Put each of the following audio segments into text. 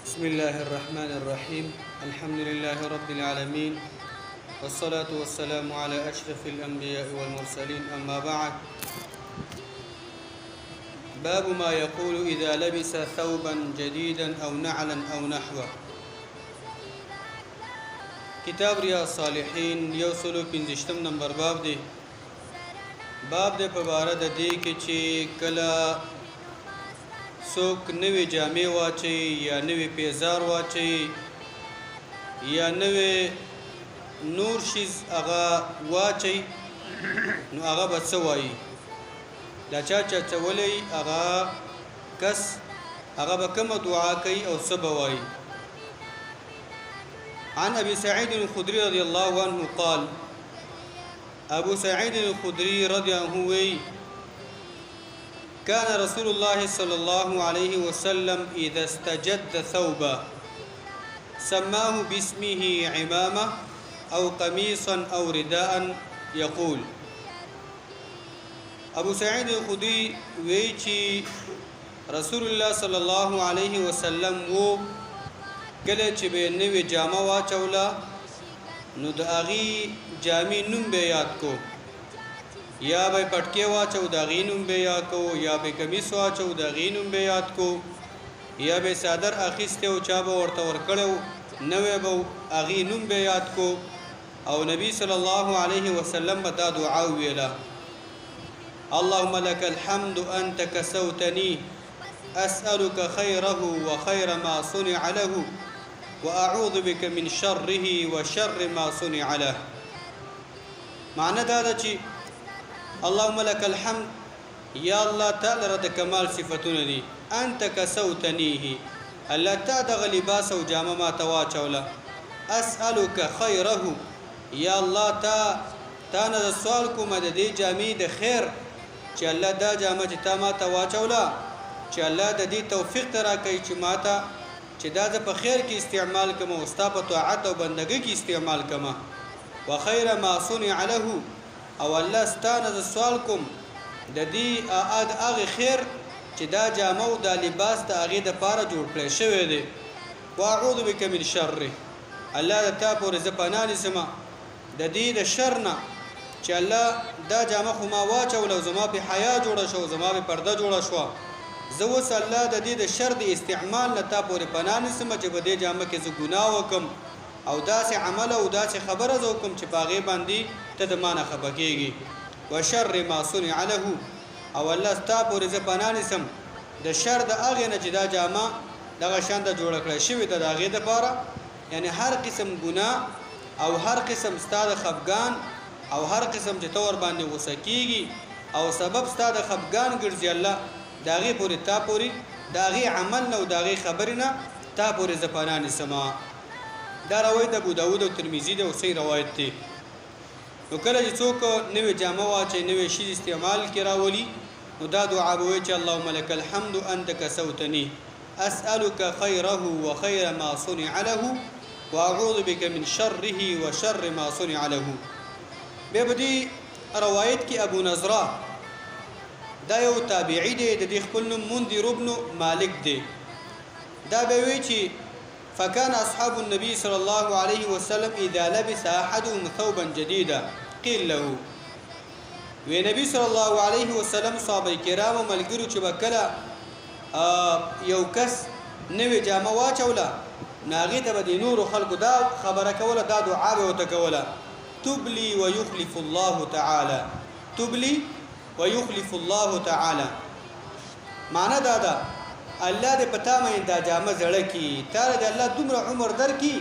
بسم الله الرحمن الرحيم. الحمد لله رب العالمين، والصلاة والسلام على أشرف الأنبياء والمرسلين، أما بعد. باب ما يقول إذا لبس ثوبا جديدا أو نعلا أو نحوه. کتاب ریاض صالحین یو سلو پنځشتم نمبر باب دی. باب دی په باره د دې کې چې کله څوک نوې جامې واچوي یا نوې پیزار واچوي یا نوې نور شیز هغه واچوي، نو هغه به څه وایي؟ دا چا چې اچولی هغه کس هغه به کومه دعا کوي او څه به وایي؟ عن أبي سعيد الخدري رضي الله عنه قال، أبو سعيد الخدري رضي الله عنه وی، كان رسول الله صلى الله عليه وسلم إذا استجد ثوبه سماه باسمه عمامة أو قميصا أو رداء يقول. ابو سعید الخدری وی چې رسول الله صلی الله علیه وسلم وو کله چې به نوې جامه واچوله، نو د هغې جامې نوم به یاد کو. یا به پټکی واچو، د هغې نوم به یاد کو، یا به کمیس واچو، د هغې نوم به یاد کو، یا به څادر اخیستی او چا به ورته ورکړی و، نوی به هغې نوم به یاد کو. او نبی صلی الله علیه وسلم به دا دعا وویله: اللهم لك الحمد أنت كسوتني، أسألك خيره وخير ما صنع له، وأعوذ بك من شره وشر ما صنع له. معنی دا ده چې اللهم لك الحمد، یا الله تا لره د کمال صفتونه دي، انت کسوتنیه، الله تا دغه لباس او جامه ما ته واچوله، اسألک خیره، یا الله تا نه زه سوال کوم د دې جامې د خیر، چې الله دا جامه چې تا ما ته واچوله، چې الله د دې توفیق ته راکوي چې ما ته چې دا زه په خیر کې استعمال کړم او ستا په طاعت او بندګۍ کې استعمال کړم. وخیر ما صنع له، او الله ستا نه زه سوال کوم د دې د هغې خیر چې دا جامه او دا لباس د هغې دپاره جوړ کړی شوی دی. واعوذ بک من شره، الله د تا پورې زه پناه نیسم د دې د شر نه، چې الله دا جامه خو ما واچوله او زما په حیا جوړه شوه، زما په پرده جوړه شوه، زه اوس الله د دې د شر د استعمال نه تا پورې پناه نیسم چې په دې جامه کې زه ګناه وکم او داسې عمل او داسې خبره زه وکم چې په هغې باندې ته د ما نه خفه کېږي. وشر ما صنع له، او الله ستا پورې زه پناه نیسم د شر د هغې نه چې دا جامه دغه شان ته جوړه کړی شوې ده د هغې دپاره، یعنی هر قسم ګناه او هر قسم ستا د خفګان او هر قسم چې ته ورباندې غوسه کېږي او سبب ستا د خفګان ګرځي، الله د هغې پورې تا پورې د هغې عمل نه او د هغې خبرې نه تا پورې زه پناه نیسم. دا روایت ابو داود او ترمذي دی او صحیح روایت دی. نو کله چې څوک نوې جامه واچوي، نوې شیز استعمال کې راولي، نو دا دعا به وایي چې اللهم لك الحمد انت کسوتني، اسألك خيره وخير ما صنع له، واعوذ بك من شره وشر ما صنع له. بیا په دې روایت کې ابو نظره دا یو تابعي دی، د دې خپل نوم منذر ابن مالک دی. دا به وی چې فكان أصحاب النبي صلى الله عليه وسلم إذا لبس أحدهم ثوبا جديدا قيل له. وی نبی صلی الله علیه وسلم صحابه کرامو ملګرو چې به کله یو کس نوې جامه واچوله، نو هغې ته به د نورو خلکو دا خبره کوله، دا دعا به ورته کوله: تبلي ويخلف الله تعالی، تبلي ويخلف الله تعالی. معنی دا ده الله دې په تا باندې دا جامه زړه کړي، تا له دې الله دومره عمر درکړي،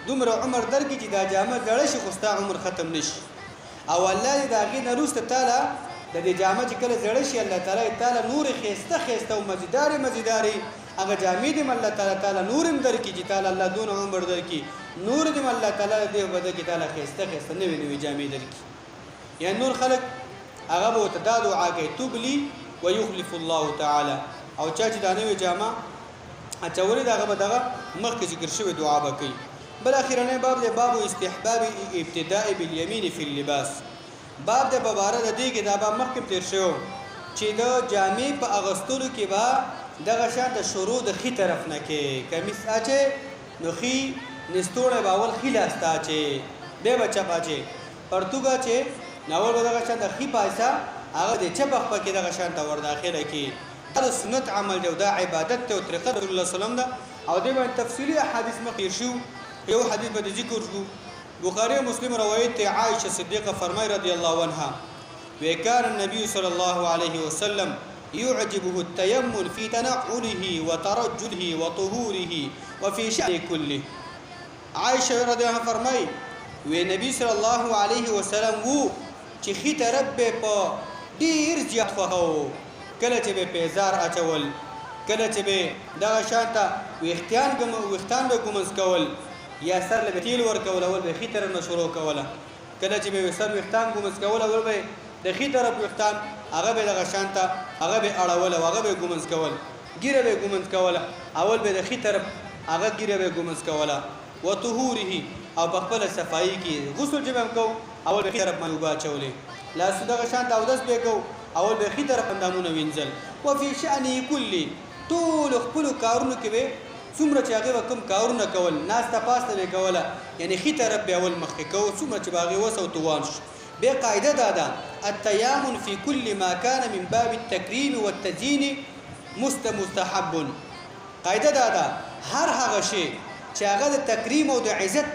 دومره عمر درکړي چې دا جامه زړه شي خو ستا عمر ختم نه شي، او الله دې د هغې نه وروسته تا له د دې جامه چې کله زړه شي، الله تعالی یې تا له نورې ښایسته ښایسته او مزیدارې مزیدارې هغه جامې دې هم الله تعالی تا له نورې هم درکړي چې تا له الله دونه عمر درکړي، نورې دې هم الله تعالی د دې په بدل کې تا له ښایسته ښایسته نوې نوې جامې درکړي. یعنی نور خلک هغه به ورته دا دعا کوي تبلي ويخلف الله تعالی، او چا چې دا نوې جامه اچولې ده هغه به دغه مخکې ذکر شوې دعا به کوي. بل اخرنی باب دی، باب استحباب ابتداء باليمين في اللباس. باب دی په باره د دې کې، دا باب مخکې تېر شوی چې د جامې په اغوستلو کې به دغه شان د شروع د ښي طرف نه کې کمیس اچې نو ښي نستوړی به اول ښي لاس ته اچې بیا به چپ اچې، پرتوګ اچې نو اول به دغه شان د ښي پایسه هغه د چپ خپه کې دغه شان ته ورداخله کړي. دا د سنت عمل دی او دا عبادت دی او طریقه د رسول الله صلی الله علیه وسلم ده او دې باندې تفصیلي احادیث مخکې تېر شوي، یو حدیث به دې ذکر کړو. بخاري او مسلم روایت دی، عائشه صدیقه فرمایي رضی الله عنها، وی کان النبي صلی الله علیه وسلم يعجبه التيمن في تنعله وترجله وطهوره وفي شأنه كله. عائشه رضی الله عنها فرمایي، وی نبی صلی الله علیه وسلم وو چې ښي طرف به په ډیر زیات خوښاوه، کله چې به پیزار اچول، کله چې به دغه شانته ویښتان ویښتان به ګومنځ کول یا سر له به تیل ورکول، اول به ښي طرف نه شروع کوله. کله چې به یې سر ویښتان ګومنځ کول، اول به یې د ښي طرف ویښتان هغه به دغه شانته هغه به اړول او هغه به یې ګومنځ کول. ږیره به یې ګومنځ کوله، اول به یې د ښي طرف هغه ږیره به یې ګومنځ کوله. وطهوره او په خپله صفايي کې غسل چې به هم کوو اول به ښي طرف باندې اوبه اچولې، لاسو دغه شانته اودس به یې کوو اول به یې ښي طرف اندامونه وینځل. وفي شأنه کله ټولو خپلو کارونو کې به څومره چې هغې به کوم کارونه کول، ناسته پاسته به یې کوله، یعنې ښي طرف به یې اول مخکې کوو څومره چې به هغې وس او توان شو. بیا قاعده دا ده، التیامن فی کل ما کان من باب التکریم والتزیین مستحب. قاعده دا ده، هر هغه شی چې هغه د تکریم او د عزت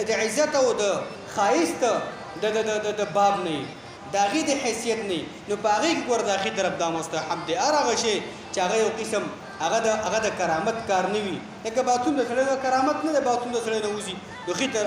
د عزت او د ښایست د د د د باب نه وي، د هغې د حیثیت نه وي، نو په هغې کې ګوره د ښي طرف دا مستحب دی. هر هغه شی چې هغه یو قسم هغه د هغه د کرامت کار نه وي، لکه باتون د سړی کرامت نه دی، باتون د سړی نه وځي نو ښي تر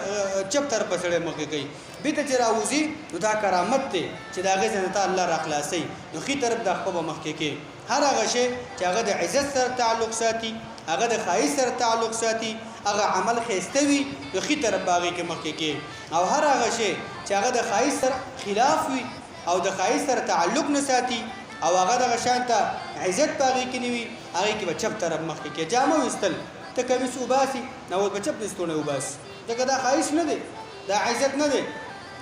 چپ طرف به سړی مخکې کوي، بیرته چې راوځي نو دا کرامت دی چې د هغې ځای نه تا الله راخلاصوي، نو ښي طرف دا خپه به مخکې کوي. هر هغه شی چې هغه د عزت سره تعلق ساتي، هغه د ښایست سره تعلق ساتي، هغه عمل ښایسته وي نو ښي طرف به هغې کې مخکې کې، او هر هغه شی چې هغه د ښایست سره خلاف وي او د ښایست سره تعلق نه ساتي او هغه دغه شان ته عزت په هغې کې نه وي، هغې کې به چپ طرف مخکې کې. جامه ویستل، ته کمیس وباسي نو اول به چپ لستوڼی وباسي، ځکه دا ښایست نه دی، دا عزت نه دی.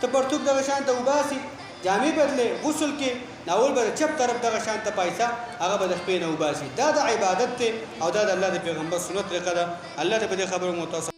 ته پرتوګ دغه شان ته وباسي، جامې بدلې، غسل کې، نو اول به د چپ طرف دغه شان ته پایڅه هغه به د خپې نه وباسي. دا د عبادت دی او دا د الله د پیغمبر سنت طریقه ده. الله دې په دې خبرو مو تاسو.